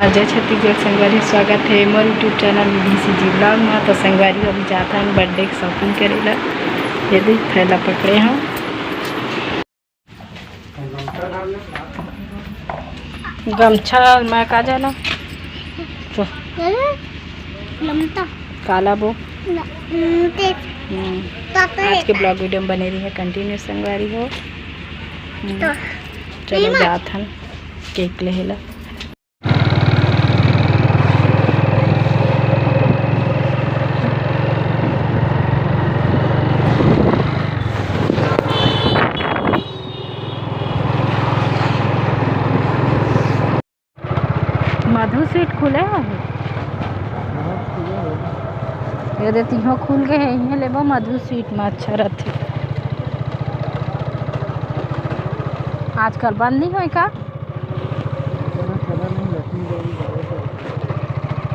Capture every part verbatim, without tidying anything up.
जय छत्तीसगढ़ संगवारी, स्वागत हे मोर YouTube channel B C G vlog में। तो संगवारी, अभी जात हन birthday के shopping करे ला। ये देख, थैला पकड़े हन। गमछा मैं का जाना? तो लमता। काला बो। न-, हम्म, ते हम्म। पापा आज है। के vlog video में बने रही है, continue संगवारी हो। हम्म। तो चलो, जात हन cake लेहे ला। मधु स्वीट खुले होही। ये दे, तिहो खुल गए हे, इहे लेबो मधु स्वीट में अच्छा रथे। आजकल बंद नहीं होय का?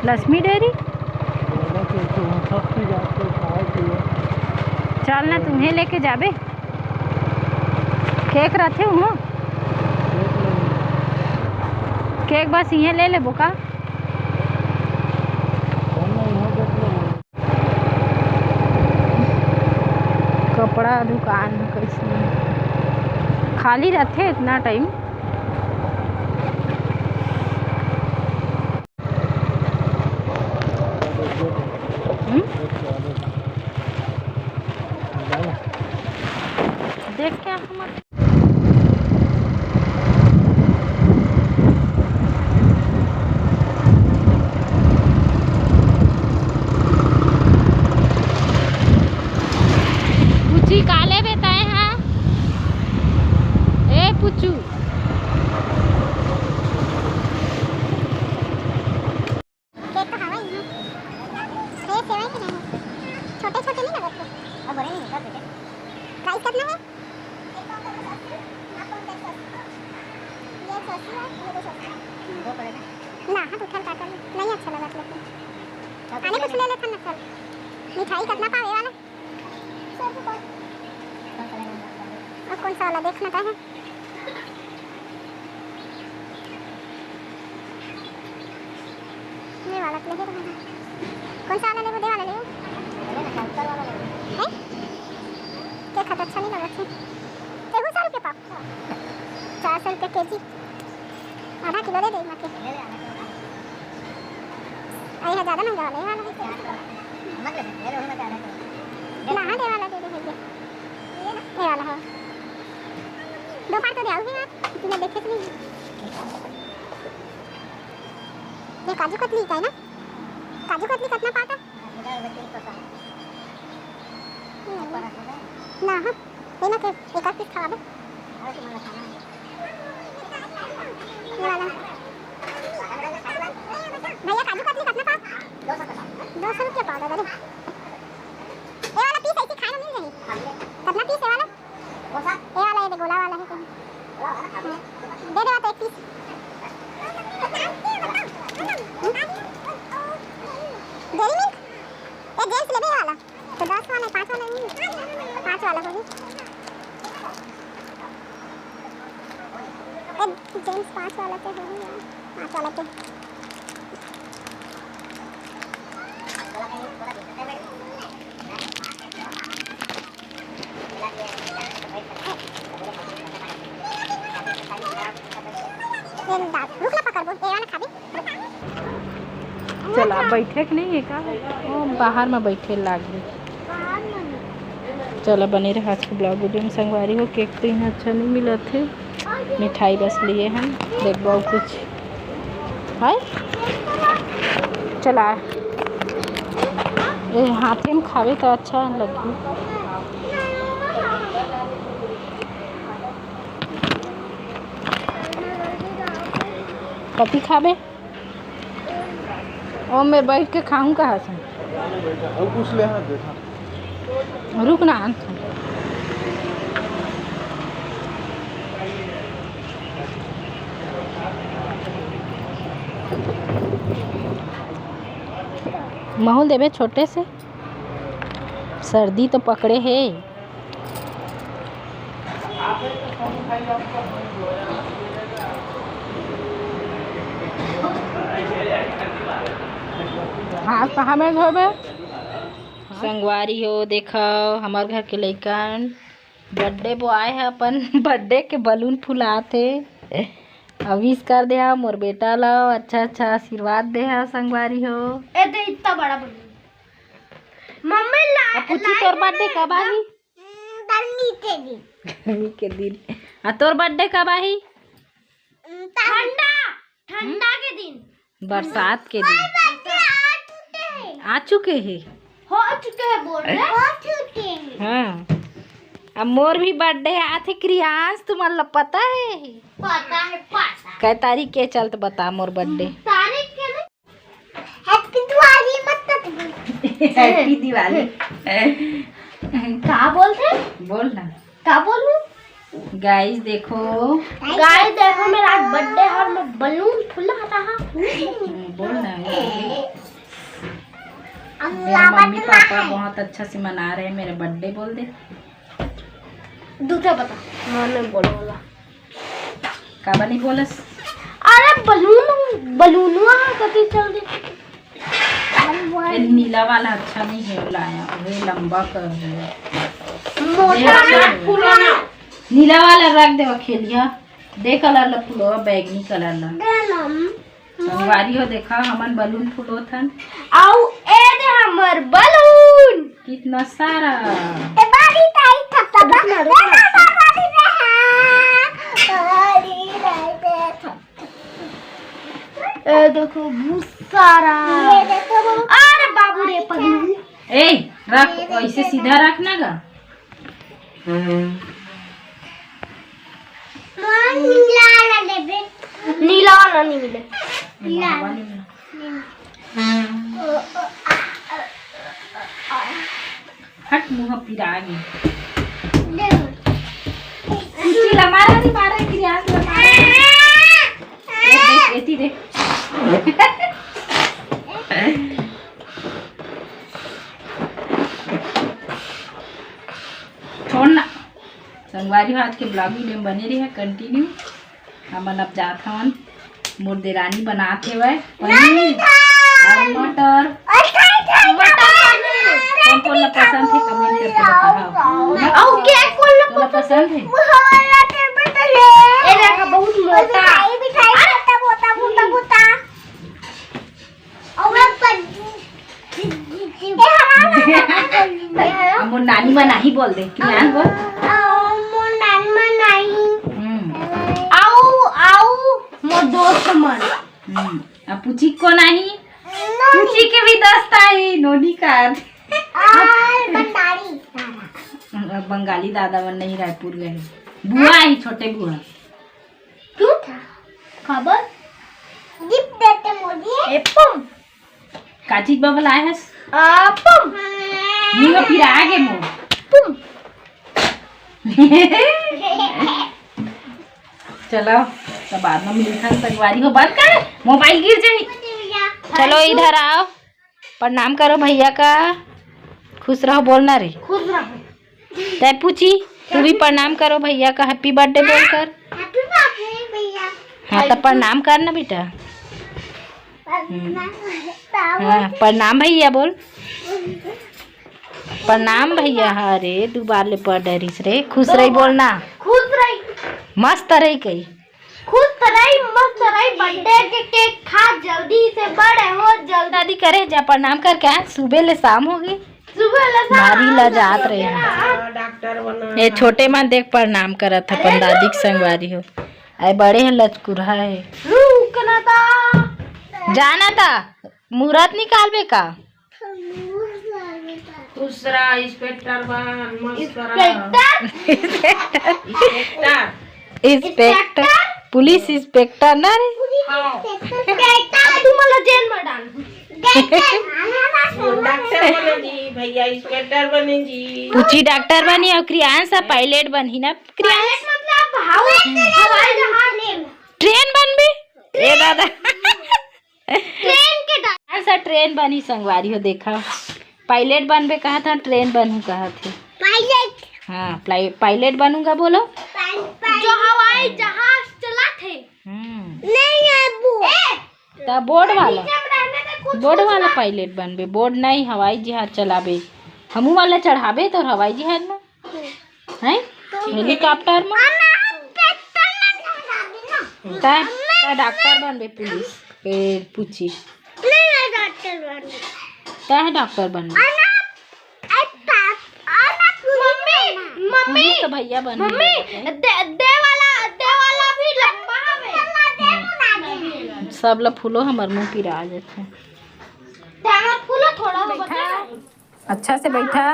लक्ष्मी डेयरी। चल ना, तुम्हें लेके जाबे। केक रथे उहाँ? केक बस इहें ले लेबो का? कपड़ा दुकान ह, कइसे खाली रथे इतना टाइम। हम्म? देख के आंख मत। पुची काले बेताए हा। ए पुचू। केक तो हवा ही है। फ्रेश सेवई के हैं। छोटे छोटे नहीं लगत थे। अब बड़े नहीं निकल बेटे। प्राइस कितना है? ये एक सौ अस्सी है, ये दो सौ अस्सी। दो पड़ेगा। ना, हाँ, तो उठल काटल नहीं अच्छा लगत लेकिन। आने कुछ ले लेथन ना, चल। मिठाई कितना पावे वाला? सौ रुपये। अब कौन सा वाला देखना का है? ये वाला तो लेके रहना। कौन सा वाला लेबो? दे वाला लेबो? हैं? केक खा तो अच्छा नहीं लगा। तेहू सौ रुपये पाव। चार सौ रुपये केजी। आधा किलो दे दे मके। अरे, हाँ, ज़्यादा महंगा वाला है, ये वाला है। ना, हाँ, दे वाला दे दे भैया। ये वाला हो। दो पार तो दे आओ यार, इतने देखे तो नहीं। ये काजू कतली का है ना? काजू कतली कितना पाता? ना, हाँ। ये ना के एक आध पीस खावे। ये वाला। भैया, काजू कतली कितना पाव? दो सौ रुपया पाव, दादा रे। ये वाला पीस ऐसे खाए में मिल जाही। कितना पीस है वाला? ये वाला, ये दे, गोला वाला है कहीं। दे दे तो एक पीस। Dairy milk? ये जेम्स लेबे वाला? तो दस वाला, पाँच वाला नहीं, पाँच वाला होगी। ए, जेम्स पाँच वाला तो होगी यार, पाँच वाला तो। ये दाब, रुक ना, पकड़, बोल, ये वाला खाबे? चला, बैठे के नहीं है का? ओ, बाहर में बैठे लाग गए। चला, बने रहा आज के vlog video में संगवारी हो। केक तो यहाँ अच्छा नहीं मिलत है, मिठाई बस लिए हम, देखबो कुछ है। चला, ए, हाथे में खावे तो अच्छा लगी। कथी खाबे? ओ, मैं बैठ के खाऊं कहाँ से? और कुछ ले हाथ देखा। रुक ना, आन। महूल देबे छोटे से, सर्दी तो पकड़े हे। हाथ कहाँ में धोबे? संगवारी हो, देखो, हमर घर के लइकन बर्थडे बॉय ह अपन बर्थडे के बलून फुलात हे। अब विश कर दे हा मोर बेटा ला, अच्छा अच्छा आशीर्वाद दे हा संगवारी हो। ए दे इतना बड़ा बलून। मम्मी ला, अब पूछी, लाई तोर दे बर्थडे ना, कब आही? हम्म, गर्मी के दिन। गर्मी के दिन। आ तोर बर्थडे कब आही? हम्म, ठंडा, ठंडा के दिन। बरसात के दिन। बर्थडे आ चुके हैं। आ चुके हे? हो चुके हैं बोल रहे। हो चुके हैं। हाँ। अब मोर भी बर्थडे आथे क्रियांश, तुमन ला पता है? पता है, पता है। कै तारीख के चलत बता मोर बर्थडे? तारीख के नहीं। हैप्पी दिवाली मत कर। हैप्पी दिवाली। का बोलथे? बोल ना। का बोलूं? गाइस देखो। गाइस देखो, मेरा आज बर्थडे है और मैं बलून फुला रहा हूँ। हम्म, बोल ना। मेरे मम्मी पापा बहुत अच्छा से मना रहे हैं मेरा बर्थडे, बोल दे। दूसरा बता, मैंने बोला वाला। काबर नहीं बोलस? अरे बलून, बलूनवा कति चल दे। ए, नीला वाला अच्छा नहीं है, लाया वही लंबा कर दे। मोटा ये वाला अच्छा है। फुलाना। नीला वाला रख देवा खेलिया, दे कलर ला फुलवा, बैगनी कलर ला। संगवारी हो, देखा, हमन बलून फुलोथन। अउ ए दे हमर बलून। कितना सारा। ए बारी ताई थपथपा। रुक ना, रुक ना। ए बारी रे हाँ। बारी रे रे थप। ए देखो, बहुत सारा। ये देखो, बहुत अरे बाबू रे, पगलू। ए, रख, ऐसे सीधा रख ना गा। माँ, नीला वाला लेबे। नीला वाला नहीं मिले। नीला। हट, मुँह पिरा गे। दे। कुर्सी ला मारा नहीं, मारा, क्रियांश ला मारा। ये देख, एती देख। छोड़ ना। संगवारी हो, आज के vlog video में बने रहिहा continue। हमन अब जात हवन, मोर देरानी बनात हेवय पनीर अउ मटर। मटर। कोन कोन ला पसंद हे, comment करके बताओ। अउ केक कोन ला तोला पसंद हे? ए देखा, बहुत मोटा। अब मोर नानी मन आही बोल दे, क्रियान बोल। मोर नानी मन आही। हम्म। अउ, अउ मोर दोस्त मन। हम्म। अब पूछी कोन आही? पूछी के भी दोस्त आही, नोनी का। बंगाली दादा मन नहीं, रायपुर गए। बुआ आही, छोटे बुआ। क्यों था? खबर? गिफ्ट देते मोदी। एप्पम। का चीज बबल आए हस? एप्पम। मुंह पिरा गे मोर। तुम। चलो, तब बाद में मिलथन संगवारी हो। बंद कर, मोबाइल गिर जाही। चलो इधर आओ। प्रणाम करो भैया का। खुश रहो बोलना रे। खुश रहो। तै पूछी, तू भी प्रणाम करो भैया का, happy birthday बोलकर। Happy birthday भैया। हाँ, तो प्रणाम कर ना बेटा। प्रणाम। हाँ, प्रणाम भैया बोल। प्रणाम भैया। हाँ रे, दू बार ले पढ़ डरिस रे। खुश रही बोलना। खुश रही। मस्त रही कही। खुश तो रही, मस्त रही, birthday के cake खा, जल्दी से बड़े हो, जल्दी। दादी करे जा प्रणाम करके, आज सुबह ले शाम हो गई। सुबह ले शाम भारी लजात रहे हैं। डॉक्टर बना। ये छोटे मन देख प्रणाम करत है अपन दादी के संगवारी हो। आए बड़े हैं लचकुरहा है। रुक ना ता। जाना ता, मुहूर्त निकालबे का? दूसरा inspector बन, मस्त रहा। Inspector? Inspector? Inspector? Police inspector ना रे? हाँ। Inspector, तुमला जेल में डाल। डॉक्टर बने जी, भैया inspector बने जी। पूछी डॉक्टर बनी और क्रियांश pilot बनही ना? क्रियांश pilot मतलब हवा-, हवाई जहाज। Train बनबे? ए दादा। Train के डा- ऐसा train बनी संगवारी हो, देखा। Pilot बनबे कहा था, train बनहूँ कहा थे। Pilot। हाँ, pilot बनूंगा बोलो। जो हवाई जहाज चलाथे। हम्म। नहीं है वो। ए, तब board वाला। नीचे में रहने दे, बोर्ड वाला पायलट बनबे, बोर्ड नहीं, हवाई जहाज चलाबे। हमू वाला चढ़ाबे तोर हवाई जहाज में, हैं? हेलीकॉप्टर में। तै, तै डॉक्टर बनबे, पुलिस, ए, पूछी। नहीं, मैं डॉक्टर बनूँ। तै डॉक्टर बनबे। मम्मी, मम्मी, तो भैया बन मम्मी, दे, दे वाला, दे वाला भी लंबा हवे। सब ला फूलो, हमर मुंह पिरा जाथे। दाना फूलो थोड़ा, बता। अच्छा से बैठा।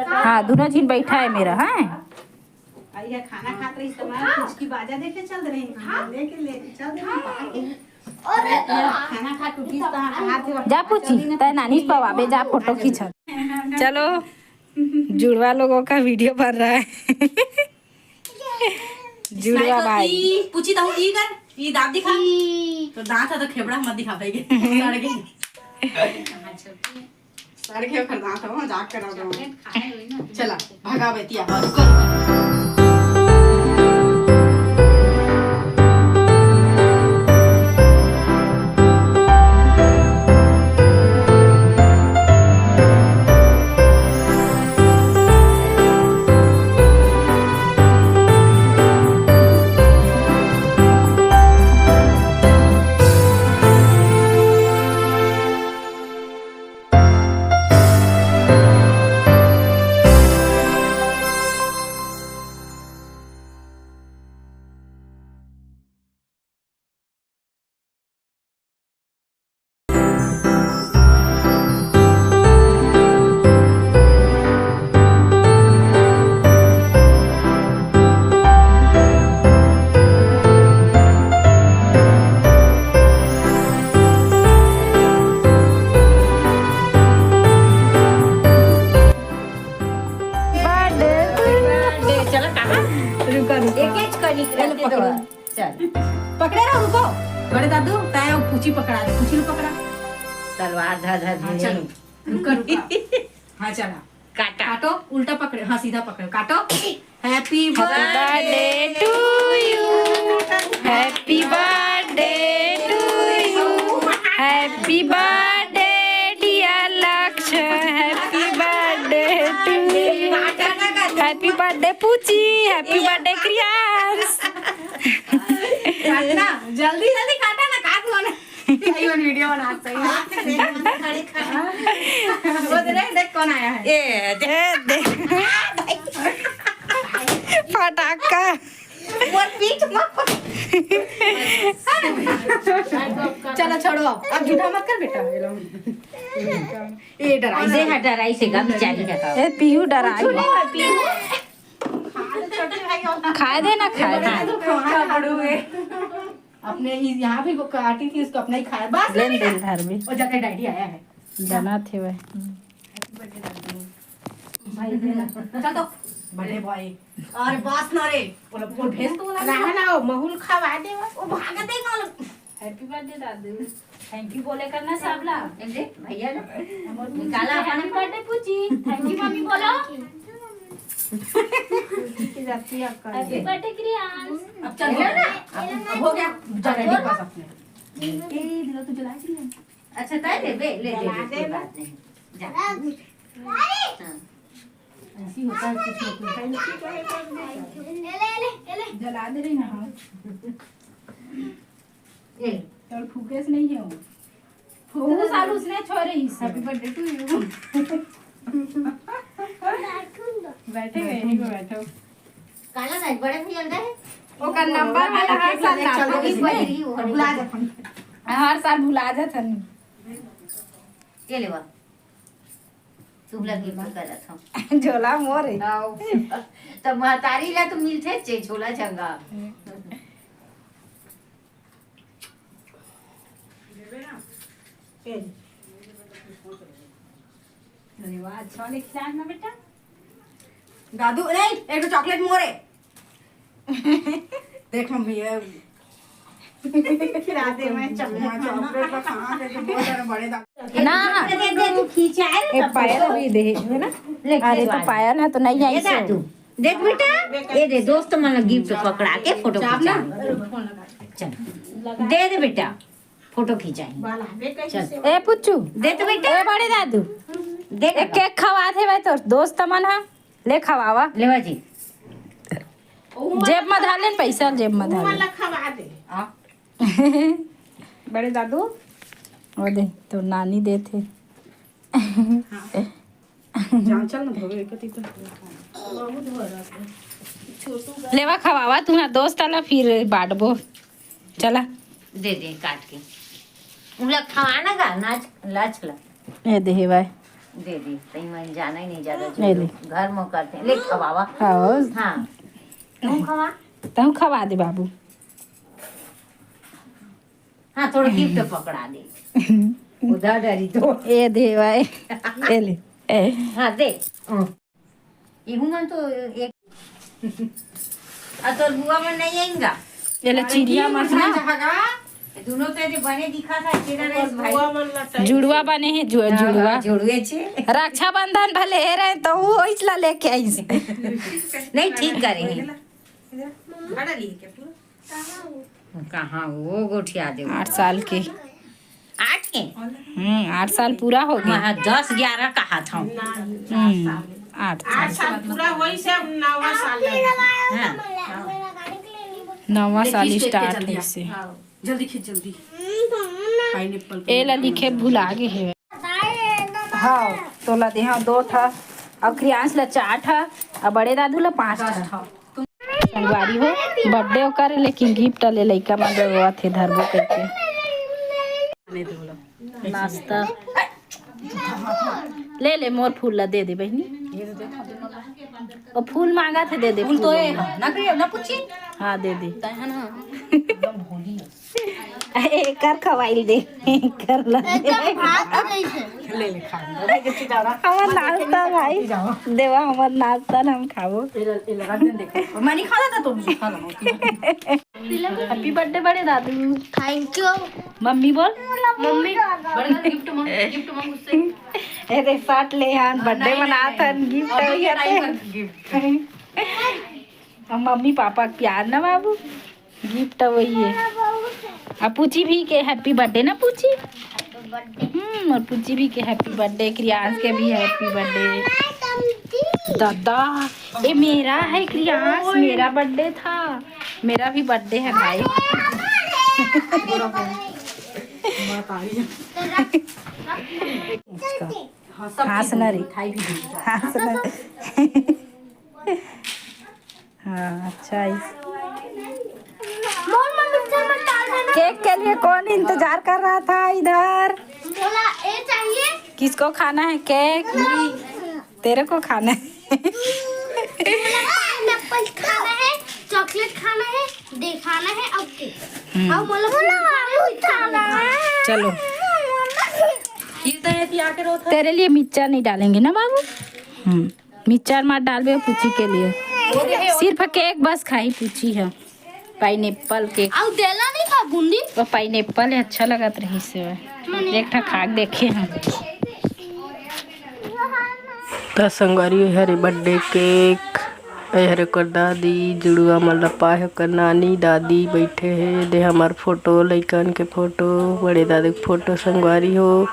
हाँ, दोनों झिन बैठा है मेरा, हैं? आ, ये खाना खात रही, इस्तेमाल कुछ की बाजा देखे चल रही, हाँ? लेके, लेके चल रही, हाँ। खाना खा टूटी, तो हाथ में जा पूछी, तै नानी से पवाबे, जा फोटो खींच। चलो, जुड़वा लोगों का वीडियो बन रहा है। जुड़वा भाई। पूछी तो ई कर, ई दांत दिखा। तो दांत है तो खेबड़ा मत दिखा पाएगी। सड़ गई। सड़ गए, ओकर दांत हो, मजाक करा दो। चला, भगा बेतिया। बर्थडे, चला कहाँ? रुका, रुका। एक एक कनिक रखे दो। चल। पकड़े रहो, रुको। बड़े दादू, तय पूछी पकड़ा दे, पूछी पकड़ा। तलवार धर धर हाँ, चलो। रुका, रुका। हाँ, चला। काटा। काटो, उल्टा पकड़ो, हाँ, सीधा पकड़ो, काटो। Happy birthday to you, happy birthday to you, happy birthday dear लक्ष्य, happy birthday to you, happy birthday पूछी, happy birthday क्रियांश। काटना, जल्दी जल्दी काटा ना, काट लो ना। ये वीडियो बनाते हैं। वो देख, देख कौन आया है। ए, ए, देख। फटाका। मोर पीठ में। चलो छोड़ो, अब झूठा मत कर बेटा। ये डराई से, हाँ, डराई से गम चाही है। ए, पीहू डराई। खाए दे ना, खाए दे। अपने इस, यहाँ भी वो काटी थी, उसको अपना ही खाया। बस लेन देन धर भी। वो जाके डैडी आया है। बना थे वह। भाई, चल तो। बड़े बॉय। और बॉस ना रे। बोलो, बोल, भेज तो बोला। रहा ना, वो माहौल खवा दे वो। वो भाग दे ना। Happy birthday दादू। Thank you बोले करना सबला। देख भैया ना। निकाला अपना। Happy birthday पूछी। Thank you मम्मी बोलो। की जाती है आपका। Happy birthday Kriyansh. अब चल, हो गया ना? अब, अब हो गया। जा, रेडी पास अपने। ए, दिलो तो जला दिया। अच्छा, ताई ले, बे, ले, ले, ले, कोई बात नहीं। जा। हाँ। ऐसी होता है कुछ ना कुछ। जला दे रही ना, हाँ। ए। चल, फूके से नहीं है वो। फूक साल उसने छोड़े ही से। Happy birthday to you। बैठे गए, यहीं पे बैठो। काला ना, बड़े भैया का है। ओकर नंबर वाला हर साल लाता है। भुला जाता है। हर साल भुला जाता है। ये लेवा। शुभ लगी करत हम। झोला मोर है। आओ। तब महतारी ला तो मिलथे चे झोला झंगा। अरे वाह, अच्छा वाले खिलाए ना बेटा। दादू, नहीं, एक तो चॉकलेट मोर है। देख मम्मी, ये खिला दे, मैं चॉकलेट। हाँ, चॉकलेट का कहाँ से, जो बहुत सारे बड़े दांत। ना। दे, दे, तू खींचा है ना, ए, तब पायल तो। अभी दे, है ना? ले, अरे, खिलवा तो ले। पायल है तो नहीं आई ये से। दादू, देख बेटा, ये दे, दोस्त मन ला गिफ्ट पकड़ा के फोटो चाप खींचा। ना। चल, दे दे बेटा। फोटो खिंचाई। चल। ए पुच्चू, दे तो बेटा। ए बड़े दादू, दे ए केक खवात हे भाई तोर दोस्त मन ह, ले खवावा। लेवा जी। जेब म धर ले पैसा, जेब म धर ले। खवा दे। बड़े दादू। ओ दे, तोर नानी देथे। जांचल न धोवे, कति तो। लेवा खवावा तुहा दोस्त आला, फिर बांटबो। चला। दे दे काट के। उला खवाना गा, नाच, लाच ला। ए दे हे भाई। दे दे, तई मन जाना ही नहीं ज्यादा। ए ले। घर में करते हैं। ले खवावा। हाँ। हाँ। तू खवा। तू खवा दे बाबू। हाँ, थोड़ा गिफ्ट पकड़ा दे। उधर डरी तो। ए दे भाई। ए ले। ए। हाँ, दे। इहू मन तो एक। आ तोर बुआ मन नहीं आएंगा। ये ले चिड़िया मन ना। दोनों तेरे बने दिखा था, केरा रईस भाई। जुड़वा बने हे, जु-, हाँ, जुड़वा। हाँ, जुड़वे छे। रक्षाबंधन भले हे रहे तो वो इसला लेके आईस। नहीं, ठीक करे हे। कहाँ वो गोठिया दे? आठ साल के। आठ के? हम्म, आठ साल पूरा हो गया। मैं दस ग्यारह कहा था। हम्म, आठ आठ साल। साल पूरा होई से अब नवा साल है। हाँ। नवा साल स्टार्ट होई से। हाँ, जल्दी खींच, जल्दी। पाइनएप्पल। ए ला लिखे भुला गे हे। हाँ, तोला देहा दो ठा, अउ क्रियांश ला चार ठा, अउ बड़े दादू ला पाँच ठा। संगवारी हो, बर्थडे ओकर हे, लेकिन गिफ्ट ले लइका मन रोवत हे, धरबो करके। नाश्ता ले ले, मोर फूल ला दे दे बहिनी। ओ फूल मांगा थे, दे दे फूल फूल तो ए, ला। ना करियो, ना पूछी। हाँ, दे दे। तै है ना। एकदम भोली है। एकर खवाइल दे, एकर ला दे। एकदम भात नहीं है। ले ले खा ले। भाई के चिटारा। हमर नाश्ता भाई। जाओ। देवा हमर नाश्ता न हम खाबो। ए ले, ए ले, रख दे, देखो। मैं नहीं खा लेता तो मुझे खा लो। हैप्पी बर्थडे बड़े दादू। Thank you. मम्मी बोल। मम्मी। बड़े दादू गिफ्ट मांग, गिफ्ट मांग उससे। ए दे शर्ट ले हन, बर्थडे मनात हन, गिफ्ट अभी ये टाइम पर गिफ्ट। अब मम्मी पापा के प्यार ना बाबू, गिफ्ट वही है। अब पूछी भी के हैप्पी बर्थडे ना पूछी। हम्म, और पूछी भी के हैप्पी बर्थडे, क्रियांश के भी हैप्पी बर्थडे। दादा, ये मेरा है क्रियांश, मेरा बर्थडे था, मेरा भी बर्थडे है भाई। हाँस ना रे, हाँस ना। हाँ, अच्छा है। केक के लिए कौन इंतजार कर रहा था इधर? बोला, ए चाहिए? किसको खाना है केक? तेरे को खाना है। बोला, पाइनएप्पल खाना है, चॉकलेट खाना है, दिखाना है, ओके। हम्म। अब बोला, खाना है। चलो। तेरे लिए मिर्चा नहीं डालेंगे ना बाबू? हम्म। मिक्सचर मत डालबे पूछी के लिए, सिर्फ केक बस खाई पूछी है, पाइनएप्पल केक। आउ देला नहीं था बूंदी। वो पाइनएप्पल है, अच्छा लगत रही से। एक ठा खा के देखे हम। त संगवारी, हरे बर्थडे केक, ए हरे ओकर दादी, जुड़वा मन ल पाए हे ओकर नानी, दादी बैठे हे, दे हमार फोटो, लइकन के फोटो, बड़े दादी के फोटो, संगवारी हो।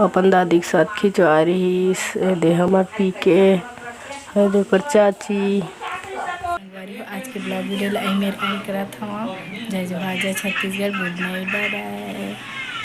अपन दादी के साथ खिंचवा रहिस। ए दे हमर पी के, ए दे ओकर चाची। संगवारी हो, आज के ब्लॉग वीडियो ला एही मेर एंड करत हवं। जय जोहार, जय छत्तीसगढ़, गुड नाइट, बाय बाय।